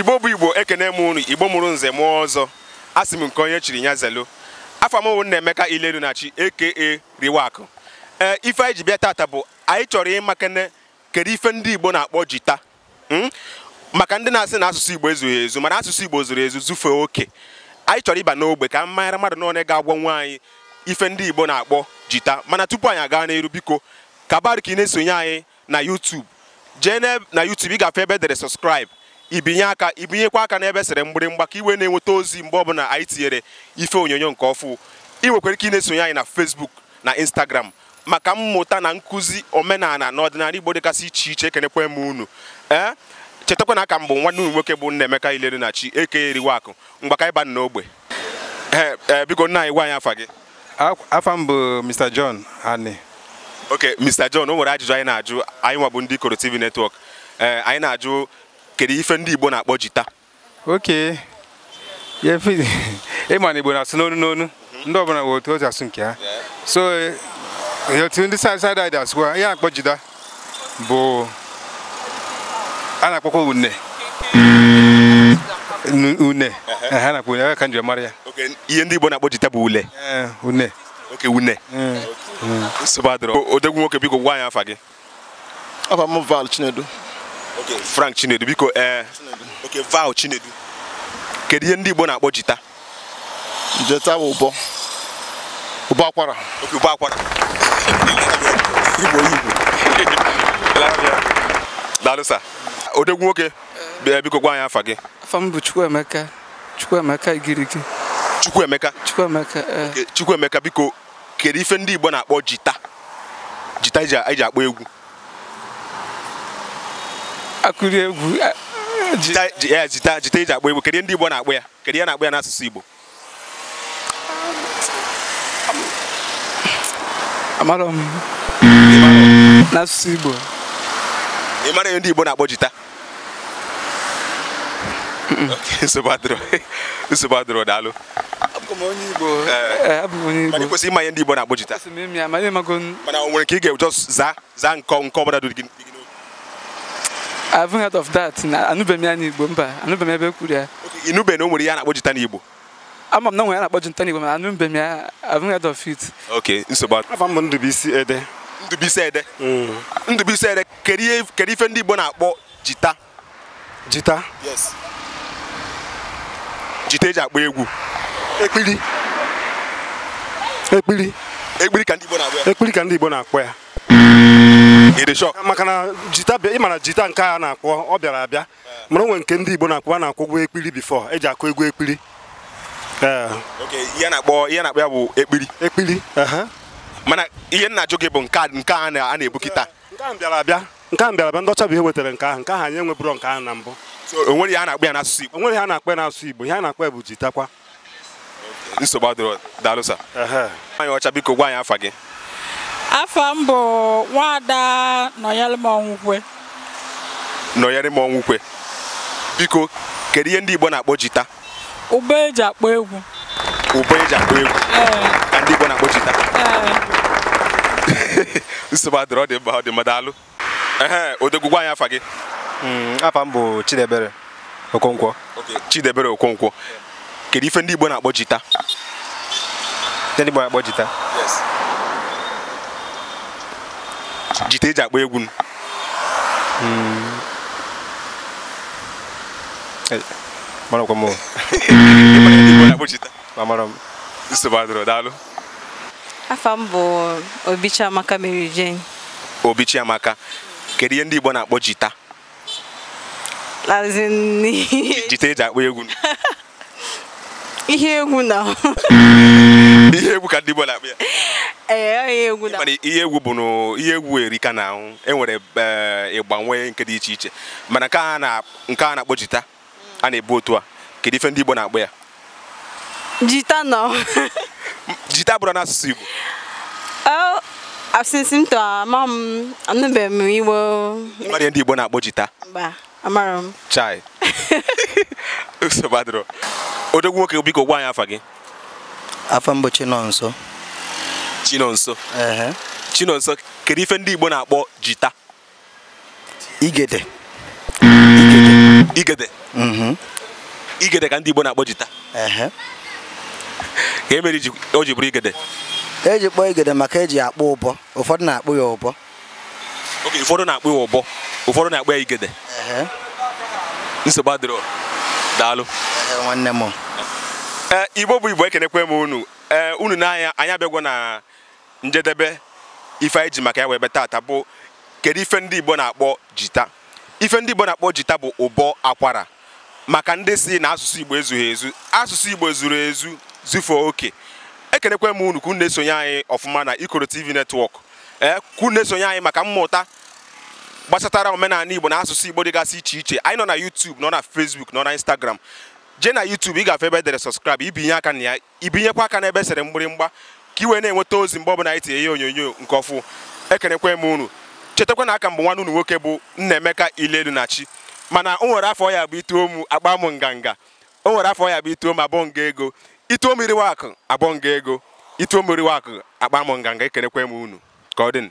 Igbo bụ Igbo ekene m unu Igbo mụrụ nze mụọ ọzọ asị m nke onye chiri ya zelu afọ m wụ Nnaemeka Ilelunachi aka Riwakụ. Ee, ife anyị ji bịa tata bụ anyị chọrọ ịmakene kedu ife ndị Igbo na-akpọ jita. Maka ndị na-asị na asụsụ Igbo ezughị ezu, mana asụsụ Igbo zuru ezu zufee oke. Anyị chọrọ ịba n'ogbe ka mmanyere mmadụ n'one ga-agwa nwa anyị ife ndị Igbo na-akpọ jita. Mana tupu anyị aga n'iru, biko kabarụ ka ị na-esonye anyị na YouTube. Jee na YouTube, ị gafe ebe edere subscribe, ibinye aka, ibinyekwa aka n'ebe sere mgbịrịmgba ka iwe na-enweta ozi mgbe ọbụla anyị tinyere ife onyonyo nke ọfụ. Ị nwekwara ike ị na-esonye anyị na Facebook na Instagram maka mmụta na nkụzi omenala na ọdịnala Igbo dịgasị iche iche. Ekenekwa m unu. Ee, chetakwa na aka m bụ nwanne unu nwoke bụ Nnaemeka Ilelunachi aka Riwakụ. Mgbaka ịba n'ogbe. Ee, biko nna anyị, gwa anyị afa gị. Afa m bụ Mr. John Ani. Ok, Mr. John, o nwere ajụjụ anyị na-ajụ. Anyị nwa bụ ndị Ikoro TV Network. Ee, anyị na-ajụ kedu ife ndị Igbo na-akpọ jita. Ok, ịma na Igbo na-asụ n'onu n'onu, ndị ọbụla nwere otu o si asụ nke ha. So otu ndị saịdị anyị asụkwa ihe a na-akpọ jita bụ a na-akpọkwa une. Une ha na-akpọ une, ka njem mara ya. Ihe ndị Igbo na-akpọ jita bụ ule. Une. Ok, une. Nsogbu adịrọ. Odegwu nwoke, biko gwa anyị afa gị. Afa m Val Chinedu. Ok, Frank Chinedu, biko. Ee, ok, Val Chinedu, kedu ihe ndị Igbo na-akpọ jita? Jita bụ ụbọ. Ụbọ akwara. Ok, ụbọ akwara. Igbo Igbo. Daalụ sa. Odegwu nwoke, biko gwa anyị afa gị. Afa m bụ Chukwuemeka. Chukwuemeka Igirigi. Chukwuemeka. Chukwuemeka. Chukwuemeka, biko kedu ife ndị Igbo na-akpọ jita? Jita eji akpọ egwu. Akụri egwu. Jita jita eji akpọ egwu. Kedu ndị Igbo na-akpọ ya? Kedu ya na-akpọ ya n'asụsụ Igbo? Amara m. N'asụsụ Igbo. Ị mara ihe ndị Igbo na-akpọ jita? Nsogbu adịrọ. Nsogbu adịrọ, daalụ. Abụ m onye Igbo. Abụ m onye Igbo. Mana ị kwesịrị ịma ihe ndị Igbo na-akpọ jita. Mana o nwere nke ị ga-just zaa zaa nke ọbụla dị gị n'obi. I haven't heard of that. Anụbeghị m ya n'Igbo, mba. Anụbeghị m ebe e kwuru ya. Ị nụbeghị na o nwere ihe a na-akpọ jita n'Igbo? Ama m na o nwere ihe a na-akpọ jita n'Igbo, mana anụbeghị m ya. I haven't heard of it. Okay, nsogbu adịrọ. Afa m bụ Ndubuisi Ede. Ndubuisi Ede. Ndubuisi Ede, kedu ife ndị Igbo na-akpọ jita? Jita? Yes. Jita eji akpọ egwu. Ekpiri. Ekpiri. Ekpiri ka ndị Igbo na-akpọ ya. Ekpiri ka ndị Igbo na-akpọ ya. Ị dị sure? Maka na jita bịa, ịma na jita nke a na-akpọ ọ bịara abịa. Mana o nwere nke ndị Igbo na-akpọ, a na-akpọ egwu ekpiri before, eji akụ egwu ekpiri. Ok, ihe na-akpọ ya bụ ekpiri. Ekpiri. Mana ihe m na-ajụ gị bụ nke a na-ebu kịta. Nke ahụ bịara abịa. Nke ahụ bịara abịa, ndị ọcha bụ ihe wetara nke ahụ. Nke ahụ anyị enwebụrụ nke ahụ na mbụ. So o nwere ihe a na-akpọ ya n'asụsụ Igbo? O nwere ihe a na-akpọ ya n'asụsụ Igbo. Ihe a na-akpọ ya bụ jitakwa. Nsogbu adịrọ, daalụ sa. Anyị ọcha, biko gwa anyị afa gị. Afa m bụ Nwada Nọnyere m Ọnwụkwe. Nọnyere m Ọnwụkwe. Biko kedu ihe ndị Igbo na-akpọ jita? Ụbọ eji akpọ egwu. Ụbọ eji akpọ egwu. Ka ndị Igbo na-akpọ jita. Nsogbu adịrọ, ọ dị mma, ọ dị mma, daalụ. Odogwu, gwa anyị afa gị. Afa m bụ Chidebere Okonkwo. Chidebere Okonkwo, kedu ife ndị Igbo na-akpọ jita? Ndị Igbo na-akpọ jita? Yes. Jita eji akpọ egwu. Marakwa m. Ndị Igbo na-akpọ jita? Amara m. Nsogbu adịrọ, daalụ. Afa m bụ Obi Chiamaka Mary Jane. Obi Chiamaka, kedu ihe ndị Igbo na-akpọ jita? Jita eji akpọ egwu. Ihe egwu na. Ihe egwu ka ndị Igbo na-akpọ ya. Ee, ihe egwu na. Mana ihe egwu bụ na ihe egwu erika na ahụ. E nwere ịgba nwee nke dị iche iche. Mana nke a na-akpọ jita a na-ebu otu a. Kedu ife ndị Igbo na-akpọ ya? Jita nọ. Jita bụrụ n'asụsụ Igbo. Asịsị m tọ ama m, anụbeghị m Igbo. Ịmara ihe ndị Igbo na-akpọ jita? Mba, amara m. Chai. Nsogbu adịrọ. Odogwu nwoke, biko gwa anyị afa gị. Afa m bụ Chinonso. Chinonso. Chinonso, kedu ife ndị Igbo na-akpọ jita? Igede. Igede. Igede ka ndị Igbo na-akpọ jita. Ka e mere o ji bụrụ igede? Eji kpọọ igede maka eji akpọ ụbọ. Ụfọdụ na-akpọ ya ụbọ. Oke, ụfọdụ na-akpọ ya ụbọ, ụfọdụ na-akpọ ya igede. Nsogbu adịrọ. Daalụ. Nwanne m. Igbo bụ Igbo, ekenekwe m unu. Unu n'anya anyị abịagwo na njedebe ife anyị ji maka ya wee bịa taata bụ kedu ife ndị Igbo na-akpọ jita. Ife ndị Igbo na-akpọ jita bụ ụbọ akwara. Maka ndị si na asụsụ Igbo ezughị ezu, asụsụ Igbo zuru ezu zufuo oke. Ekenekwe m unu ka unu na-esonye anyị ọfụma na Ikoro TV Network. Ka unu na-esonye anyị maka mmụta gbasatara omenala Igbo na asụsụ Igbo dịgasị iche iche. Anyị nọ na YouTube, nọ na Facebook, nọ na Instagram. Jee na YouTube, ị ga-afụ ebe edere subscribe, ibinye aka na ya, ibinyekwa aka n'ebe esere mgbịrịmgba ka i wee na-enweta ozi mgbe ọbụla anyị tinye ihe onyonyo nke ọfụ. Ekenekwe m unu. Chetakwa na aka mbụ nwanne unu nwoke bụ Nnaemeka Ilelunachi. Mana o nwere afọ ya bụ ituo m akpa m nganga. O nwere afọ ya bụ ituo m abụọ nga ego. Ituo m iriwa akụ abụọ nga ego. Ituo m iriwa akụ akpa m nganga. Ekenekwe m unu. Ka ọ dị.